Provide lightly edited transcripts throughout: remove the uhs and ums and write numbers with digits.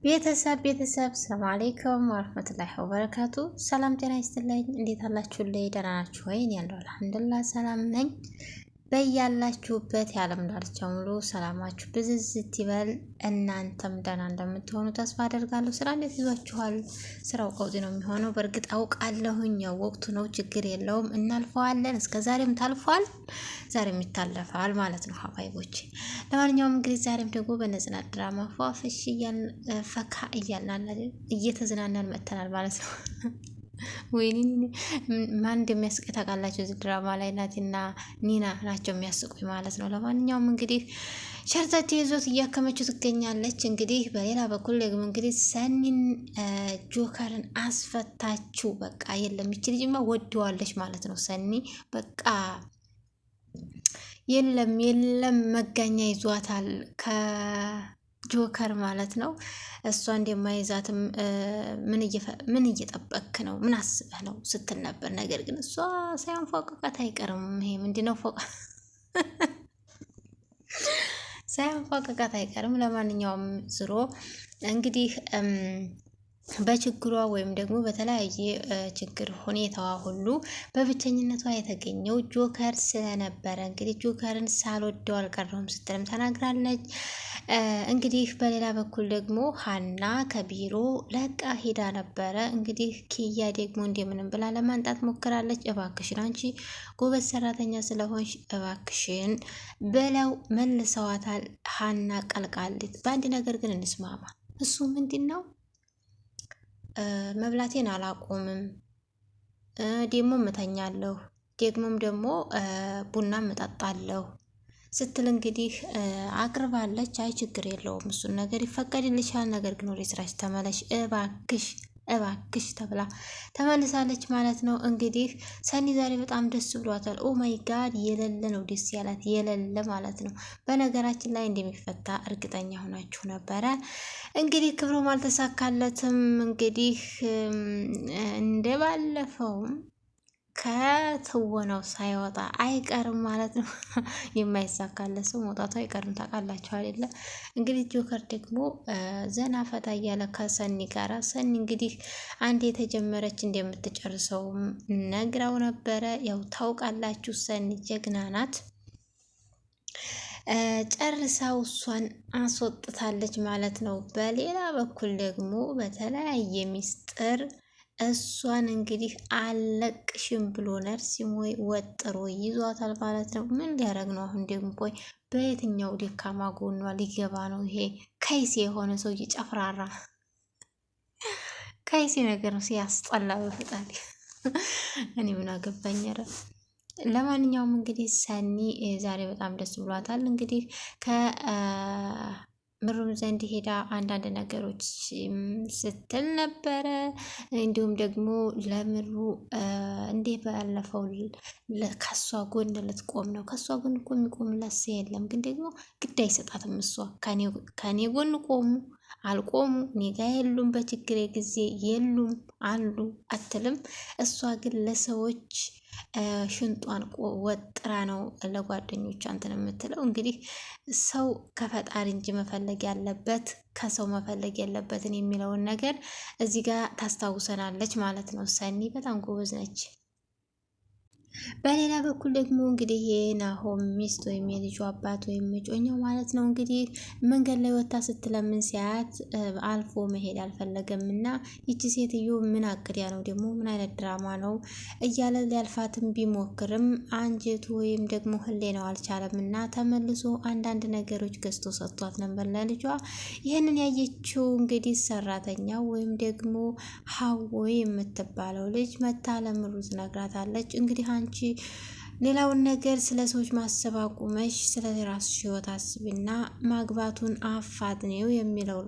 ቤተሰብ ቤተሰብ ሰላም አለይኩም ወረህመቱላሂ ወበረካቱ። ሰላም ጤና ይስጥልኝ። እንዴት አላችሁልኝ? ደህና ናችሁ ወይ? እኔ ያለው አልሐምዱሊላህ ሰላም ነኝ። በያላችሁበት የዓለም ዳርቻ ሙሉ ሰላማችሁ ብዝዝት ይበል። እናንተም ደህና እንደምትሆኑ ተስፋ አደርጋለሁ። ስራ እንዴት ይዟችኋል? ስራው ቀውጢ ነው የሚሆነው። በእርግጥ አውቃለሁኝ፣ ያው ወቅቱ ነው፣ ችግር የለውም፣ እናልፈዋለን። እስከ ዛሬም ታልፏል፣ ዛሬም ይታለፋል ማለት ነው ሀባይቦች። ለማንኛውም እንግዲህ ዛሬም ደግሞ በነጽናት ድራማ ፏፍሽ እያልን ፈካ እያልን እየተዝናናን መጥተናል ማለት ነው። ወይኔ ማን እንደሚያስቅ ታውቃላችሁ? እዚህ ድራማ ላይ ናቲና ኒና ናቸው የሚያስቁኝ ማለት ነው። ለማንኛውም እንግዲህ ሸርተቴ ይዞት እያከመችው ትገኛለች። እንግዲህ በሌላ በኩል ደግሞ እንግዲህ ሰኒን ጆከርን አስፈታችው። በቃ የለም ይቺ ልጅማ ወደዋለች ማለት ነው። ሰኒ በቃ የለም የለም መጋኛ ይዟታል ጆከር ማለት ነው። እሷ እንደማይዛትም ምን እየጠበክ ነው? ምን አስበህ ነው ስትል ነበር። ነገር ግን እሷ ሳያንፏቅቃት አይቀርም። ይሄ ምንድነው ፎቅ ሳያንፏቅቃት አይቀርም። ለማንኛውም ዝሮ እንግዲህ በችግሯ ወይም ደግሞ በተለያየ ችግር ሁኔታዋ ሁሉ በብቸኝነቷ የተገኘው ጆከር ስለነበረ እንግዲህ ጆከርን ሳልወደው አልቀረሁም ስትልም ተናግራለች። እንግዲህ በሌላ በኩል ደግሞ ሀና ከቢሮ ለቃ ሄዳ ነበረ። እንግዲህ ኪያ ደግሞ እንደምንም ብላ ለማንጣት ሞክራለች። እባክሽን አንቺ ጎበዝ ሰራተኛ ስለሆንሽ እባክሽን ብለው መልሰዋታል። ሀና ቀልቃሊት። በአንድ ነገር ግን እንስማማ። እሱ ምንድን ነው መብላቴን አላቆምም፣ ደግሞም እተኛለሁ፣ ደግሞም ደግሞ ቡናም እጠጣለሁ ስትል እንግዲህ አቅርባለች። አይ ችግር የለውም እሱን ነገር ይፈቀድልሻል፣ ነገር ግን ወደ ስራሽ ተመለሽ እባክሽ እባክሽ ተብላ ተመልሳለች ማለት ነው። እንግዲህ ሰኒ ዛሬ በጣም ደስ ብሏታል። Oh my God የሌለ ነው ደስ ያላት የሌለ ማለት ነው። በነገራችን ላይ እንደሚፈታ እርግጠኛ ሆናችሁ ነበረ። እንግዲህ ክብሮም አልተሳካለትም። እንግዲህ እንደባለፈውም ከትወናው ሳይወጣ አይቀርም ማለት ነው። የማይሳካለት ሰው መውጣቱ አይቀርም ታውቃላችሁ አይደለ? እንግዲህ ጆከር ደግሞ ዘና ፈታ እያለ ከሰኒ ጋራ ሰኒ እንግዲህ አንድ የተጀመረች እንደምትጨርሰው ነግራው ነበረ። ያው ታውቃላችሁ ሰኒ ጀግና ናት። ጨርሳው እሷን አስወጥታለች ማለት ነው። በሌላ በኩል ደግሞ በተለያየ ሚስጥር እሷን እንግዲህ አለቅሽም ብሎ ነርሲም ወይ ወጥሮ ይዟታል ማለት ነው። ምን ሊያደርግ ነው አሁን ደግሞ? ቆይ በየትኛው ደካማ ጎኗ ሊገባ ነው? ይሄ ከይሴ የሆነ ሰውዬ ጨፍራራ ከይሴ ነገር ነው ሲያስጠላ፣ በፈጣሪ እኔ ምን አገባኝ። ኧረ ለማንኛውም እንግዲህ ሰኒ ዛሬ በጣም ደስ ብሏታል። እንግዲህ ምሩም ዘንድ ሄዳ አንዳንድ ነገሮች ስትል ነበረ። እንዲሁም ደግሞ ለምሩ እንዴ ባለፈው ከሷ ጎን ልትቆም ነው። ከሷ ጎን እኮ የሚቆምላት ሰው የለም፣ ግን ደግሞ ግድ አይሰጣትም። እሷ ከኔ ጎን ቆሙ አልቆሙ እኔ ጋ የሉም፣ በችግሬ ጊዜ የሉም አሉ አትልም። እሷ ግን ለሰዎች ሽንጧን ወጥራ ነው ለጓደኞቿ እንትን የምትለው። እንግዲህ ሰው ከፈጣሪ እንጂ መፈለግ ያለበት ከሰው መፈለግ የለበትን የሚለውን ነገር እዚህ ጋር ታስታውሰናለች ማለት ነው። ሰኒ በጣም ጎበዝ ነች። በሌላ በኩል ደግሞ እንግዲህ የናሆም ሚስት ወይም የልጁ አባት ወይም እጮኛው ማለት ነው እንግዲህ መንገድ ላይ ወታ ስትለምን ሲያያት አልፎ መሄድ አልፈለገም እና ይቺ ሴትዮ ምን አቅዲያ ነው ደግሞ ምን አይነት ድራማ ነው እያለ ሊያልፋትም ቢሞክርም አንጀቱ ወይም ደግሞ ህሌናው አልቻለም እና ተመልሶ አንዳንድ ነገሮች ገዝቶ ሰጥቷት ነበር ለልጇ። ይህንን ያየችው እንግዲህ ሰራተኛ ወይም ደግሞ ሀወ የምትባለው ልጅ መታ ለምሩ ትነግራታለች። እንግዲህ አንቺ ሌላውን ነገር ስለ ሰዎች ማሰብ አቁመሽ ስለ ራስሽ ህይወት አስቢና ማግባቱን አፋጥኔው የሚለው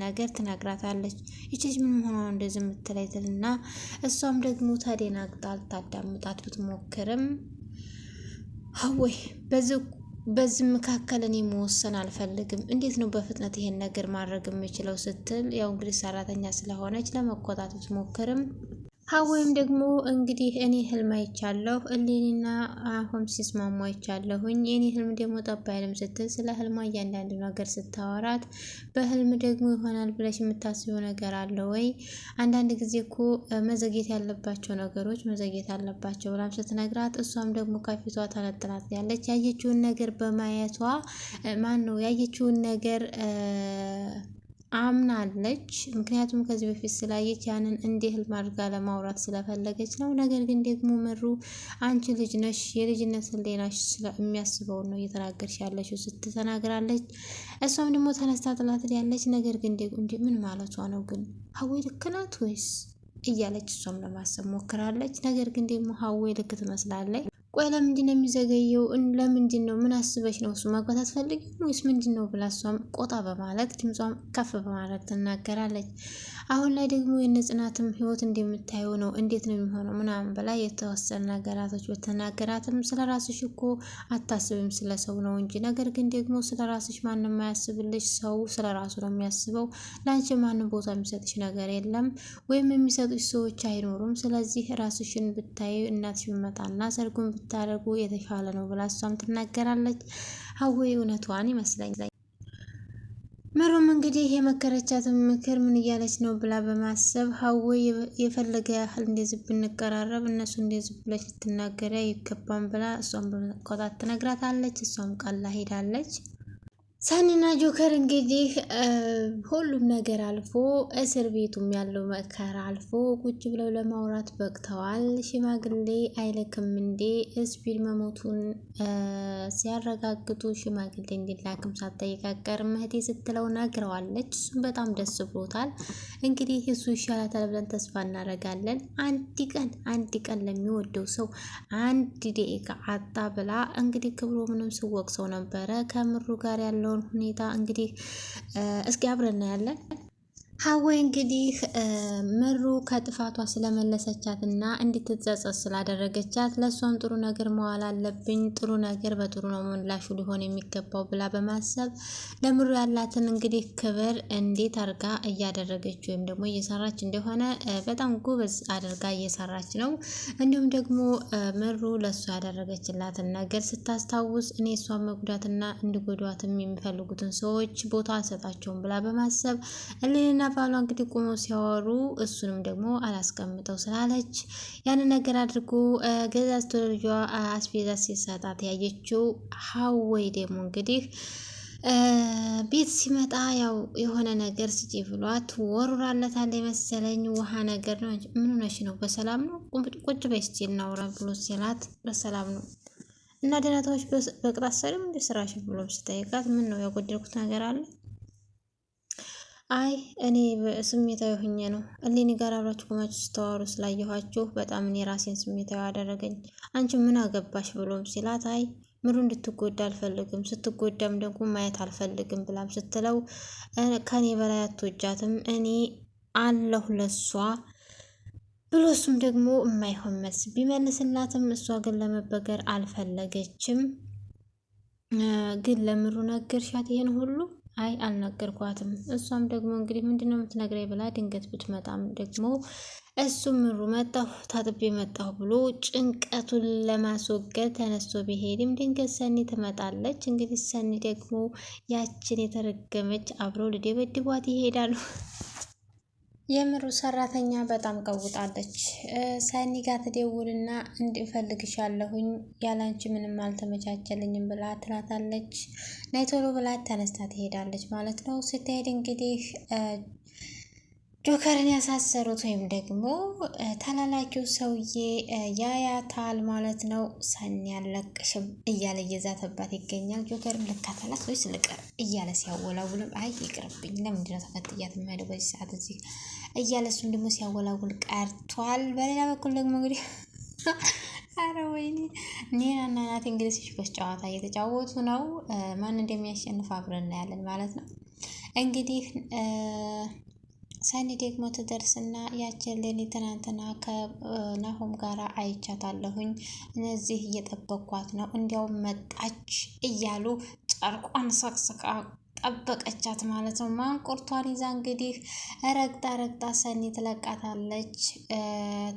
ነገር ትነግራታለች። ይቺ ልጅ ምን ሆኗ እንደዚህ የምትለኝ ትልና እሷም ደግሞ ተደናግጣ ልታዳምጣት ብትሞክርም አወይ በዚህ መካከል እኔ መወሰን አልፈልግም፣ እንዴት ነው በፍጥነት ይሄን ነገር ማድረግ የምችለው ስትል ያው እንግዲህ ሰራተኛ ስለሆነች ለመቆጣት ብትሞክርም ሀወይም ደግሞ እንግዲህ እኔ ህልም አይቻለሁ እሌኒና አሁን ሲስማሙ አይቻለሁኝ የኔ ህልም ደግሞ ጠብ አይልም ስትል ስለ ህልሟ እያንዳንዱ ነገር ስታወራት፣ በህልም ደግሞ ይሆናል ብለሽ የምታስቢው ነገር አለ ወይ? አንዳንድ ጊዜ እኮ መዘግየት ያለባቸው ነገሮች መዘግየት አለባቸው ብላም ስትነግራት፣ እሷም ደግሞ ከፊቷ ተነጥላት ያለች ያየችውን ነገር በማየቷ ማን ነው ያየችውን ነገር አምናለች። ምክንያቱም ከዚህ በፊት ስላየች ያንን እንደ ህልም አድርጋ ለማውራት ስለፈለገች ነው። ነገር ግን ደግሞ ምሩ አንቺ ልጅ ነሽ፣ የልጅነት ህሊናሽ የሚያስበውን ነው እየተናገርሽ ያለችው ስትተናግራለች። እሷም ደግሞ ተነስታ ጥላት ያለች። ነገር ግን ደግሞ እንዲ ምን ማለቷ ነው ግን ሀዌ ልክ ናት ወይስ እያለች እሷም ለማሰብ ሞክራለች። ነገር ግን ደግሞ ሀዌ ልክ ትመስላለች። ቆይ ለምንድን ነው የሚዘገየው? ለምንድን ነው ምን አስበሽ ነው? እሱ ማግባት አትፈልጊም ወይስ ምንድን ነው ብላ እሷም ቆጣ በማለት ድምጿም ከፍ በማድረግ ትናገራለች። አሁን ላይ ደግሞ የነጽናትም ህይወት እንደምታየው ነው፣ እንዴት ነው የሚሆነው ምናምን ብላ የተወሰነ ነገራቶች በተናገራትም ስለ ራስሽ እኮ አታስብም ስለ ሰው ነው እንጂ፣ ነገር ግን ደግሞ ስለ ራስሽ ማንም አያስብልሽ፣ ሰው ስለ ራሱ ነው የሚያስበው። ለአንቺ ማንም ቦታ የሚሰጥሽ ነገር የለም ወይም የሚሰጡሽ ሰዎች አይኖሩም። ስለዚህ ራስሽን ብታይ እናትሽ ብመጣና ሰርጉን ብታደርጉ የተሻለ ነው ብላ እሷም ትናገራለች። ሀዊ እውነቷን ይመስለኛል። ምሩም እንግዲህ የመከረቻትን ምክር ምን እያለች ነው ብላ በማሰብ ሀዊ የፈለገ ያህል እንደዚህ ብንቀራረብ እነሱ እንደዚህ ብለች ልትናገሪ አይገባም ብላ እሷም በመቆጣት ትነግራታለች። እሷም ቃላ ሄዳለች። ሰኒና ጆከር እንግዲህ ሁሉም ነገር አልፎ እስር ቤቱም ያለው መከራ አልፎ ቁጭ ብለው ለማውራት በቅተዋል። ሽማግሌ አይልክም እንዴ እስፒድ መሞቱን ሲያረጋግጡ ሽማግሌ እንዲላክም ሳትጠይቅ አትቀርም እህቴ ስትለው ነግረዋለች። እሱም በጣም ደስ ብሎታል። እንግዲህ እሱ ይሻላታል ብለን ተስፋ እናደርጋለን። አንድ ቀን አንድ ቀን ለሚወደው ሰው አንድ ደቂቃ አጣ ብላ እንግዲህ ክብሮ ምንም ስወቅሰው ነበረ ከምሩ ጋር ያለውን ሁኔታ እንግዲህ እስኪ አብረን እናያለን። ሀዌ እንግዲህ ምሩ ከጥፋቷ ስለመለሰቻት እና እንድትጸጸት ስላደረገቻት ለእሷም ጥሩ ነገር መዋል አለብኝ፣ ጥሩ ነገር በጥሩ ነው ምላሹ ሊሆን የሚገባው ብላ በማሰብ ለምሩ ያላትን እንግዲህ ክብር እንዴት አድርጋ እያደረገች ወይም ደግሞ እየሰራች እንደሆነ በጣም ጎበዝ አድርጋ እየሰራች ነው። እንዲሁም ደግሞ ምሩ ለእሷ ያደረገችላትን ነገር ስታስታውስ እኔ እሷን መጉዳትና እንዲጎዷትም የሚፈልጉትን ሰዎች ቦታ አልሰጣቸውም ብላ በማሰብ እልህና ባሏ እንግዲህ ቆመው ሲያወሩ እሱንም ደግሞ አላስቀምጠው ስላለች ያንን ነገር አድርጎ ገዛዝቶ ለልጇ አስቤዛ ሲሰጣት ያየችው ሀወይ ደግሞ እንግዲህ ቤት ሲመጣ ያው የሆነ ነገር ስጪ ብሏት ወሩራለታል የመሰለኝ ውሃ ነገር ነው። ምን ሆነሽ ነው? በሰላም ነው? ቁጭ በይ እስኪ እናውራ ብሎ ሲላት በሰላም ነው እና ደህና በቅጣት ሰሪም እንደ ስራሽ ብሎም ሲጠይቃት ምን ነው ያጎደልኩት ነገር አለ? አይ እኔ ስሜታዊ ሁኜ ነው። እሌኒ ጋር አብራችሁ ቆማችሁ ስታወሩ ስላየኋችሁ በጣም እኔ ራሴን ስሜታዊ አደረገኝ። አንቺ ምን አገባሽ ብሎም ሲላት አይ ምሩ እንድትጎዳ አልፈልግም፣ ስትጎዳም ደግሞ ማየት አልፈልግም ብላም ስትለው ከኔ በላይ አትወጃትም እኔ አለሁ ለሷ ብሎ እሱም ደግሞ የማይሆን መልስ ቢመልስላትም እሷ ግን ለመበገር አልፈለገችም። ግን ለምሩ ነገርሻት ይሄን ሁሉ? አይ አልነገርኳትም። እሷም ደግሞ እንግዲህ ምንድነው የምትነግረኝ ብላ ድንገት ብትመጣም ደግሞ እሱ ምሩ መጣሁ ታጥቤ መጣሁ ብሎ ጭንቀቱን ለማስወገድ ተነስቶ ቢሄድም ድንገት ሰኒ ትመጣለች። እንግዲህ ሰኒ ደግሞ ያችን የተረገመች አብረው ሊደበድቧት ይሄዳሉ። የምሩ ሰራተኛ በጣም ቀውጣለች። ሰኒ ጋር ትደውልና እንድፈልግሻለሁኝ ያላንቺ ምንም አልተመቻቸልኝም ብላ ትላታለች። ነይ ቶሎ ብላ ተነስታ ትሄዳለች ማለት ነው። ስትሄድ እንግዲህ ጆከርን ያሳሰሩት ወይም ደግሞ ተላላኪው ሰውዬ ያያታል ማለት ነው። ሰኒ አለቅሽም እያለ እየዛተባት ይገኛል። ጆከርም ልከተላት ወይስ ልቅር እያለ ሲያወላውልም አይ ይቅርብኝ፣ ለምንድነው ተከትያት የምሄደው በዚህ ሰዓት እዚህ እያለ እሱም ደግሞ ሲያወላውል ቀርቷል። በሌላ በኩል ደግሞ እንግዲህ አረ ወይኔ ኒና እና ናቲ እንግዲህ ሲሽኮስ ጨዋታ እየተጫወቱ ነው። ማን እንደሚያሸንፍ አብረን እናያለን ማለት ነው እንግዲህ ሰኒ ደግሞ ትደርስና ያችን ሌሊ ትናንትና ከናሆም ጋር አይቻታለሁኝ እነዚህ እየጠበኳት ነው፣ እንዲያውም መጣች እያሉ ጨርቋን ሰቅስቃ ጠበቀቻት ማለት ነው። ማንቁርቷን ይዛ እንግዲህ ረግጣ ረግጣ ሰኒ ትለቃታለች።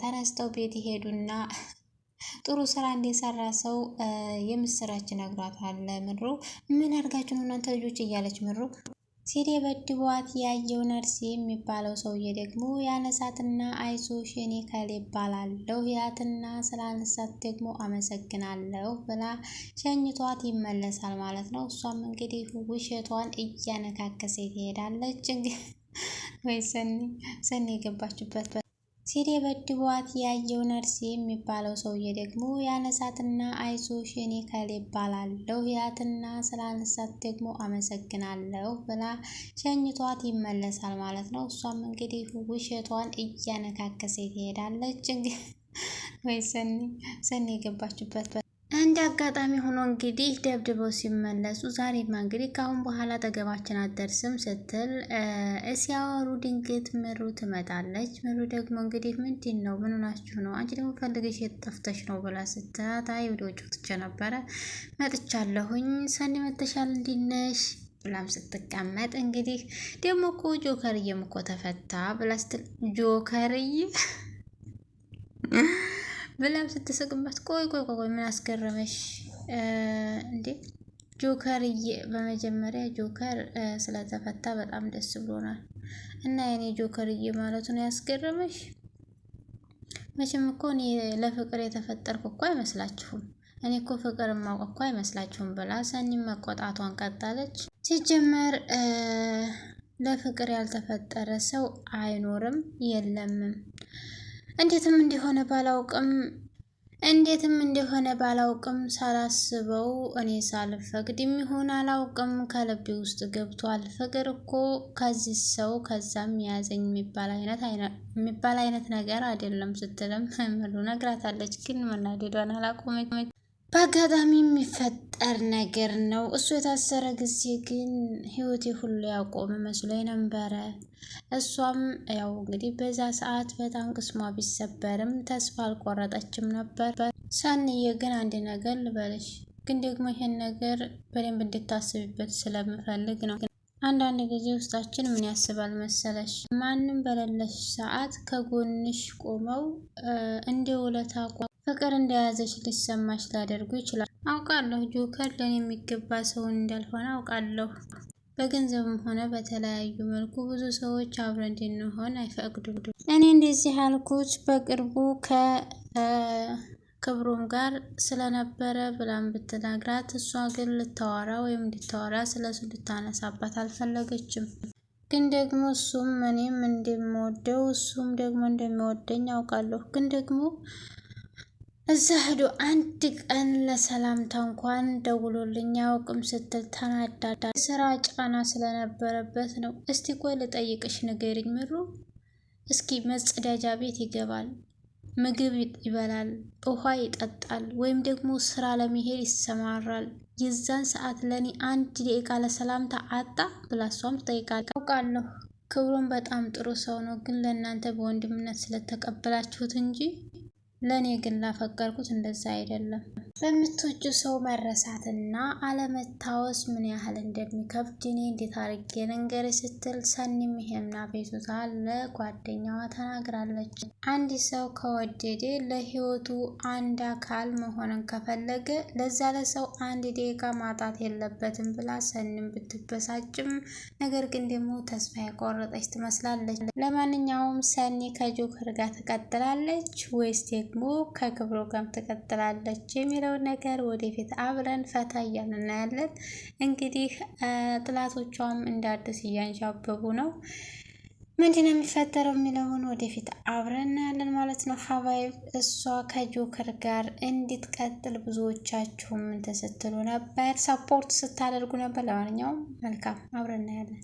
ተነስተው ቤት ይሄዱና ጥሩ ስራ እንደሰራ ሰው የምስራች ነግሯታል። ምሩ ምን አድርጋችሁ ነው እናንተ ልጆች እያለች ምሩ ሲደበድቧት ያየው ነርስ የሚባለው ሰውዬ ደግሞ ያነሳትና አይዞሽ የኔ ከሌ ይባላለሁ ያትና ስላነሳት ደግሞ አመሰግናለሁ ብላ ሸኝቷት ይመለሳል ማለት ነው። እሷም እንግዲህ ውሸቷን እያነካከሰ ትሄዳለች። ወይ ሰኒ ሰኒ የገባችበት ሲደበድቧት ያየው ነርስ የሚባለው ሰውዬ ደግሞ ያነሳትና አይዞሽ የኔ ከሌ ይባላለሁ ያትና ስላነሳት ደግሞ አመሰግናለሁ ብላ ሸኝቷት ይመለሳል ማለት ነው። እሷም እንግዲህ ውሸቷን እያነካከሰ ትሄዳለች። ወይ ሰኒ ሰኒ የገባችበት እንደ አጋጣሚ ሆኖ እንግዲህ ደብድበው ሲመለሱ ዛሬማ እንግዲህ ከአሁን በኋላ አጠገባችን አትደርስም ስትል ሲያወሩ ድንገት ምሩ ትመጣለች። ምሩ ደግሞ እንግዲህ ምንድን ነው ምን ሆናችሁ ነው? አንቺ ደግሞ ፈልገሽ የጠፍተሽ ነው ብላ ስትላት አይ ወደ ውጭ ወጥቼ ነበረ መጥቻለሁኝ። ሰኒ መተሻል እንዲነሽ ብላም ስትቀመጥ እንግዲህ ደግሞ እኮ ጆከርዬም እኮ ተፈታ ብላ ስትል ጆከርዬ ብላም ስትስቅበት፣ ቆይ ቆይ ቆይ ምን አስገረመሽ እንዴ ጆከርዬ? በመጀመሪያ ጆከር ስለተፈታ በጣም ደስ ብሎናል። እና የኔ ጆከርዬ ማለቱ ነው ያስገረመሽ? መቼም እኮ እኔ ለፍቅር የተፈጠርኩ እኮ አይመስላችሁም። እኔ እኮ ፍቅር የማውቅ እኮ አይመስላችሁም ብላ ሰኒ መቆጣቷን ቀጣለች። ሲጀመር ለፍቅር ያልተፈጠረ ሰው አይኖርም የለምም። እንዴትም እንደሆነ ባላውቅም እንዴትም እንደሆነ ባላውቅም ሳላስበው እኔ ሳልፈቅድ የሚሆን አላውቅም ከልቤ ውስጥ ገብቷል። ፍቅር እኮ ከዚህ ሰው ከዛም የያዘኝ የሚባል አይነት ነገር አይደለም ስትልም ምሉ ነግራታለች። ግን መናደዷን አላቆመች። በአጋጣሚ የሚፈጠር ነገር ነው። እሱ የታሰረ ጊዜ ግን ህይወቴ ሁሉ ያቆመ መስሎ ነበረ። እሷም ያው እንግዲህ በዛ ሰዓት በጣም ቅስሟ ቢሰበርም ተስፋ አልቆረጠችም ነበር። ሰንዬ ግን አንድ ነገር ልበልሽ፣ ግን ደግሞ ይሄን ነገር በደንብ እንድታስብበት ስለምፈልግ ነው። አንዳንድ ጊዜ ውስጣችን ምን ያስባል መሰለሽ፣ ማንም በሌለሽ ሰዓት ከጎንሽ ቆመው እንደ ውለታ ፍቅር እንደያዘች ሊሰማሽ ሊያደርጉ ይችላል። አውቃለሁ ጆከር ለኔ የሚገባ ሰው እንዳልሆነ አውቃለሁ። በገንዘብም ሆነ በተለያዩ መልኩ ብዙ ሰዎች አብረን እንድንሆን አይፈቅዱም። እኔ እንደዚህ ያልኩት በቅርቡ ከክብሮም ጋር ስለነበረ ብላም ብትነግራት እሷ ግን ልታወራ ወይም እንድታወራ ስለሱ እንድታነሳባት አልፈለገችም። ግን ደግሞ እሱም እኔም እንደምወደው እሱም ደግሞ እንደሚወደኝ አውቃለሁ። ግን ደግሞ እዛ ሄዶ አንድ ቀን ለሰላምታ እንኳን ደውሎልኝ አያውቅም ስትል ተናዳዳ ስራ ጫና ስለነበረበት ነው። እስቲ ቆይ ልጠይቅሽ ንገሪኝ ምሩ፣ እስኪ መጸዳጃ ቤት ይገባል፣ ምግብ ይበላል፣ ውሃ ይጠጣል፣ ወይም ደግሞ ስራ ለመሄድ ይሰማራል። የዛን ሰዓት ለእኔ አንድ ደቂቃ ለሰላምታ አጣ ብላ እሷም ትጠይቃለች። አውቃለሁ ክብሩን በጣም ጥሩ ሰው ነው፣ ግን ለእናንተ በወንድምነት ስለተቀበላችሁት እንጂ ለእኔ ግን ላፈቀርኩት እንደዛ አይደለም። በምትወጂው ሰው መረሳትና አለመታወስ ምን ያህል እንደሚከብድ እኔ እንዴት አድርጌ ልንገርሽ ስትል ሰኒም ይሄምና ቤቱታ ለጓደኛዋ ተናግራለች። አንድ ሰው ከወደደ ለህይወቱ አንድ አካል መሆንን ከፈለገ ለዛ ለሰው አንድ ደቂቃ ማጣት የለበትም ብላ ሰኒም ብትበሳጭም ነገር ግን ደግሞ ተስፋ የቆረጠች ትመስላለች። ለማንኛውም ሰኒ ከጆከር ጋር ትቀጥላለች ወይስ ደግሞ ከክብሮ ጋር ትቀጥላለች የሚለውን ነገር ወደፊት አብረን ፈታ እያልን እናያለን። እንግዲህ ጥላቶቿም እንደ አዲስ እያንዣበቡ ነው። ምንድን ነው የሚፈጠረው የሚለውን ወደፊት አብረን እናያለን ማለት ነው። ሀባይብ እሷ ከጆከር ጋር እንድትቀጥል ብዙዎቻችሁም እንትን ስትሉ ነበር፣ support ስታደርጉ ነበር። ለማንኛውም መልካም አብረን እናያለን።